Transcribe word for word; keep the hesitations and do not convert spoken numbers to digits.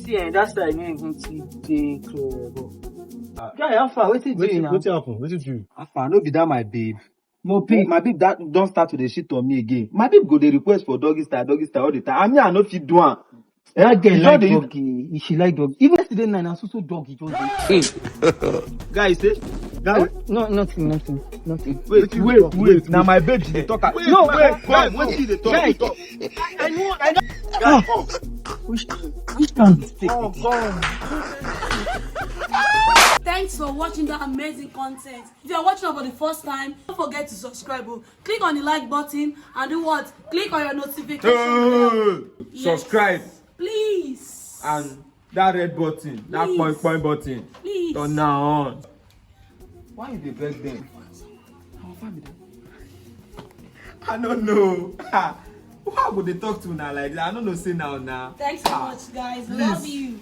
See, eh, that side no even too dey clear, but guy, how far? Wetin do you Wetin now? wetin happen? Wetin do you? How far? No be that my babe. No pay. My babe that don start to dey shit on me again. My babe go dey request for doggy style, doggy style all the time. I mean, I no fit do am. That girl You like know the- doggy. She like doggy. Even yesterday night, na so so doggy just dey. Guy, say, guy, No, nothing, nothing, nothing. wait, wait, wait. Now my babe, she dey talk. No, wait, guy, wetin you dey talk? Guy, Talk. I know, I know. Ah, which, which kind of mistake? Come, come. Thanks for watching that amazing content. If you're watching for the first time, don't forget to subscribe. Oh. Click on the like button and do what? Click on your notification bell. Hey, subscribe Please. And that red button, that Please. Point point button, Please. Turn am on. Why you dey beg them? I don't know. Why would they talk to una like that? I don't know. Say now, now. Thanks so much, guys. Love you.